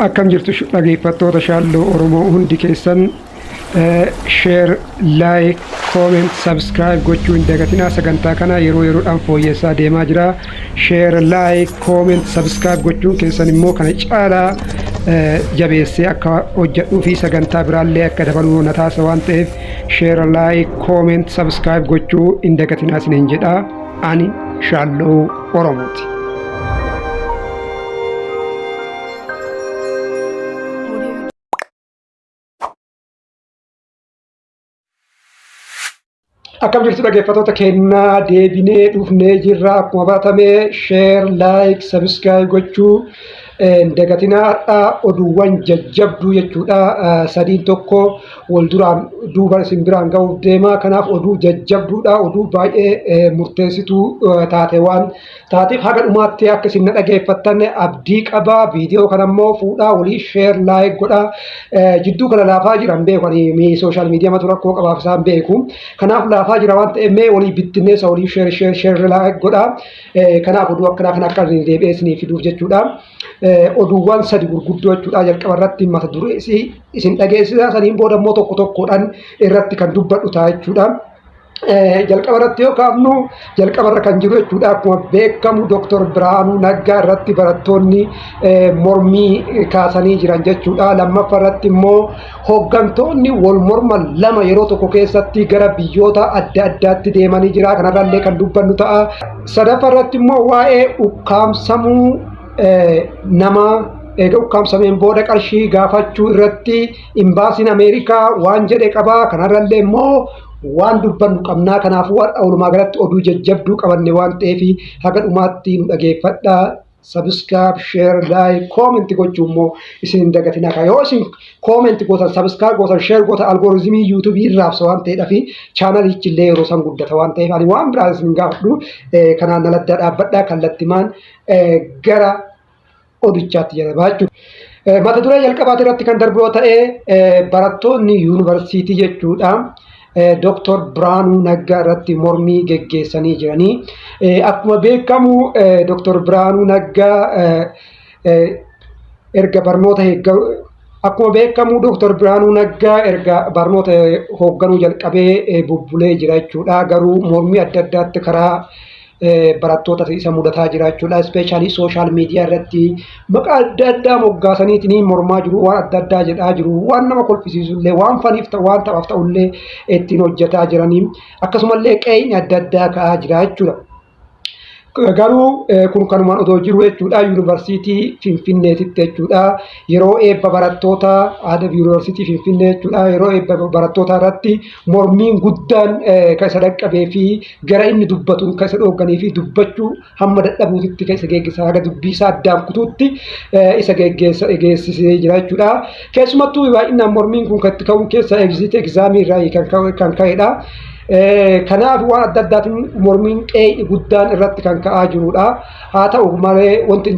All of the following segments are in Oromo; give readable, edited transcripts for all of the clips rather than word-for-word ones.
Akkam jirtu dhageeffattoota Shaalloo Oromoo hundi keessan share, like, comment, subscribe gochuu hin dagatinaa. Sagantaa kana yeroo yeroodhaan fooyyessaa deemaa jira. Share, like, comment, subscribe gochuun keessan immoo kana caalaa jabeessee akka hojjedhuu fi sagantaa biraallee akka dabaluu na taasisa waan ta'eef share, like, comment, subscribe gochuu hin dagatinaa isiniin jedha. Ani Shaalloo Oromooti. Akkam jirtu dhaggeeffattoota keenyaa, deebinee dhufnee jirra. Akkuma baratame share, like, subscribe gochuu hin dagatinaa. Har'a oduuwwan jajjabduu jechuudha sadiin tokko wal duraan duuba isin biraan ga'uuf deema. Kanaaf oduu jajjabduudha, oduu baay'ee murteessituu taate waan taateef haga dhumaatti akka isin na dhageeffattan abdii qaba. Viidiyoo kana immoo fuudhaa walii share, like godhaa. Jidduu kana laafaa jiran beeku, ani social media matu rakkoo qabaaf isaan beeku. Kanaaf laafaa jira waan ta'eef mee walii bittinneessa, walii share, share, share, like godhaa. Kanaaf oduu akkanaa kana akka deebi'ee isinii fiduuf jechuudha. Oduuwwan sadi gurguddoo jechuudha. Jalqaba irratti mata duree isin dhageessisaa, saniin booda immoo tokko tokkodhaan irratti kan dubbadhu ta'a jechuudha. Jalqaba irratti yoo kaafnu, jalqaba irra kan jiru jechuudha, akkuma beekamu Dooktor Birhaanuu Naggaa irratti barattoonni mormii kaasanii jiran jechuudha. Lammaffaa irratti immoo hooggantoonni wal morman lama yeroo tokko keessatti gara biyyoota adda addaatti deemanii jira. Kanarrallee kan dubbannu ta'a. Sadaffaa irratti immoo waa'ee ukkaamsamuu nama eega ukkaamsameen booda qarshii gaafachuu irratti imbaasiin Ameerikaa waan jedhe qaba. Kanarrallee immoo waan dubbannu qabnaa. Kanaafuu har'a walumaa galatti oduu jajjabduu qabanne waan ta'eef haga dhumaatti nu dhageeffadhaa. Subscribe, share, like, comment gochuu immoo isin hin dagatinaa. Yoo isin comment gootan, subscribe gootan, share gootan, algorithmii YouTubeii irraabsa waan ta'eedhaaf channelichi illee yeroo san guddata waan ta'eef ani waan biraa isin gaafadhu kanaan aladdaa dhaabbadhaa, kallattimaan gara odichaatti jedhama jechuudha. Mata duree jalqabaati irratti kan darbu yoo ta'e, barattoonni yuunivarsiitii jechuudha. Dooktor Birhaanuu Naggaa irratti mormii geggeessanii jiranii. Akkuma beekamu Dooktor Birhaanuu Naggaa erga barnoota Akkuma beekamu Dooktor Birhaanuu Naggaa erga barnoota hoogganuu jalqabee bubbulee jira jechuudha. Garuu mormii adda addaatti karaa barattoota isa mudataa jira jechuudha. Especially social media irratti maqaa adda addaa moggaasaniitiin mormaa jiru, waan adda addaa jedhaa jiru, waan nama kolfisiisu illee, waan faniif ta'u, waan taphaaf ta'ullee ittiin hojjetaa jiranii. Akkasumallee qe'een adda addaa ka'aa jira jechuudha. Garuu kun kanumaan odoo jiru jechuudha, yuunivarsiitii Finfinneetitti jechuudha, yeroo eebba barattoota yuunivarsiitii Finfinnee jechuudha, yeroo eebba barattoota irratti mormiin guddaan kan isa dhaqqabee fi gara inni dubbatu kan isa dhoogganii fi dubbachuu hamma dadhabuutitti kan isa geggeessa, haga dubbii isaa addaan kutuutti isa geggeessa geessisee jira jechuudha. Keessumattuu baay'inaan mormiin kun kan itti ka'uun keessa exit examii irraa kan ka'edha. Kanaaf waan adda addaatiin mormiin qe'ee guddaan irratti kan ka'aa jirudha. Haa ta'u malee wanti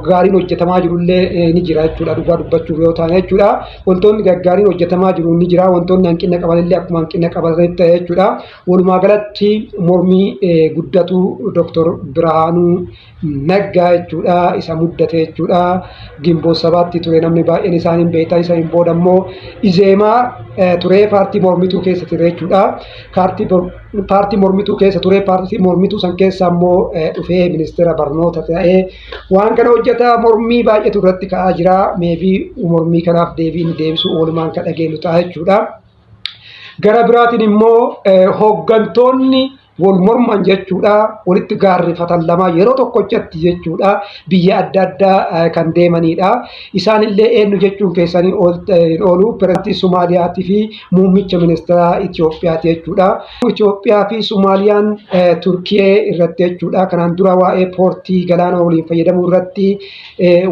gaariin hojjetamaa jirullee ni jira jechuudha, dhugaa dubbachuuf yoo ta'an jechuudha. Wantoonni gaggaariin hojjetamaa jiru ni jira. Wantoonni hanqina qabanillee akkuma hanqina qabanitti ta'e jechuudha. Walumaa galatti mormii guddatu Dooktor Birhaanuu Naggaa jechuudha isa muddate jechuudha. Gimboo sabaatti ture, namni baay'een isaaniin beektaa. Isaan booda immoo Izeemaa ture, paartii mormituu keessa ture jechuudha. Paartii mormituu keessa ture, paartii mormituu san keessa immoo dhufee ministeera barnoota ta'ee waan kana hojjeta. Mormii baay'eetu irratti ka'aa jira. Maybe mormii kanaaf deebiin deebisu oolmaan kan dhageenyu ta'a jechuudha. Gara biraatiin immoo hooggantoonni wal morman jechuudha, walitti gaarrifatan lama yeroo tokkochatti jechuudha biyya adda addaa kan deemanidha. Isaanillee eenyu jechuun keessanii oolu, pirezidaantii Soomaaliyaatii fi muummicha ministeera Itoophiyaati jechuudha. Itoophiyaa fi Soomaaliyaan Turkiyee irratti jechuudha, kanaan dura waa'ee poortii galaana waliin fayyadamuu irratti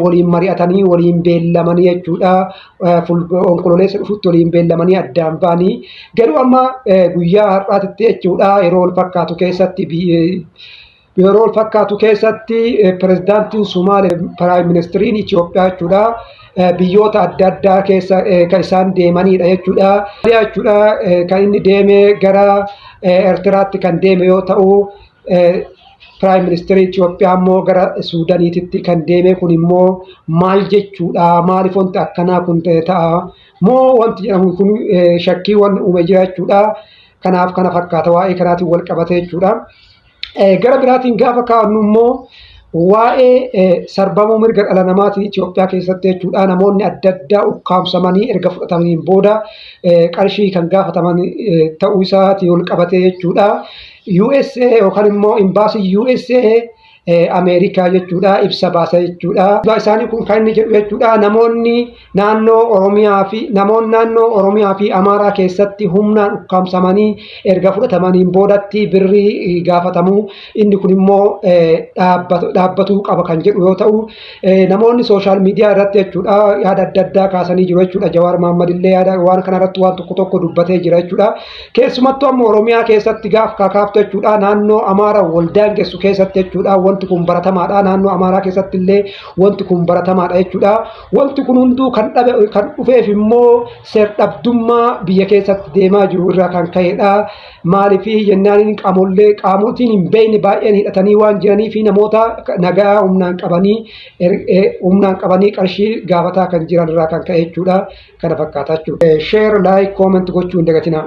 waliin mari'atanii waliin beellamanii jechuudha. Onkololeessa dhufutti waliin beellamanii addaan ba'anii, garuu amma guyyaa har'aatitti jechuudha yeroo wal fakkaatu keessatti pirezidaantiin Sumaalee, prime ministeriin Itoophiyaa jechuudha, biyyoota adda addaa keessa kan isaan deemanidha jechuudha. Jechuudha kan inni deeme gara Eertiraatti kan deeme yoo ta'u, Prime Minister Itoophiyaa immoo gara Suudaaniititti kan deeme kun immoo maal jechuudha? Maaliif wanti akkanaa kun ta'a? Moo wanti jedhamu kun shakkiiwwan uume jira jechuudha. Kanaaf kana fakkaata waa'ee kanaatiin wal qabate jechuudha. Gara biraatiin gaafa kaa'annu immoo waa'ee sarbamuu mirga dhala namaatiin Itoophiyaa keessatti jechuudha, namoonni adda addaa ukkaamsamanii erga fudhatamaniin booda qarshii kan gaafataman ta'uu isaatiin wal qabate jechuudha. USA yookaan immoo imbaasii USA Ameerikaa jechuudha, ibsa baasa jechuudha. Isaanii kun kan inni jedhu jechuudha, namoonni naannoo Oromiyaa fi Amaaraa keessatti humnaan ukkaamsamanii erga fudhatamaniin boodatti birrii gaafatamu, inni kun immoo dhaabbatuu qaba kan jedhu yoo ta'u, namoonni social media irratti jechuudha yaada adda addaa kaasanii jiru jechuudha. Jawaar Mahaammad illee yaada waan kanarratti waan tokko tokko dubbatee jira jechuudha. Keessumattuu amma Oromiyaa keessatti gaaf kakaaftu jechuudha, naannoo Amaaraa wal daangessu keessatti jechuudha, wanti kun baratamaadha. Naannoo Amaaraa keessatti illee wanti kun baratamaadha jechuudha. Wanti kun hunduu kan dhabe kan dhufeef immoo seer-dhabdummaa biyya keessatti deemaa jiru irraa kan ka'edha. Maaliif jennaan, qaamolee qaamotiin hin beekne baay'een hidhatanii waan jiranii fi namoota nagaa humnaan qabanii qarshii gaafataa kan jiran irraa kan ka'e jechuudha. Kana fakkaata jechuudha. Share, like, comment gochuu hin dagatinaa.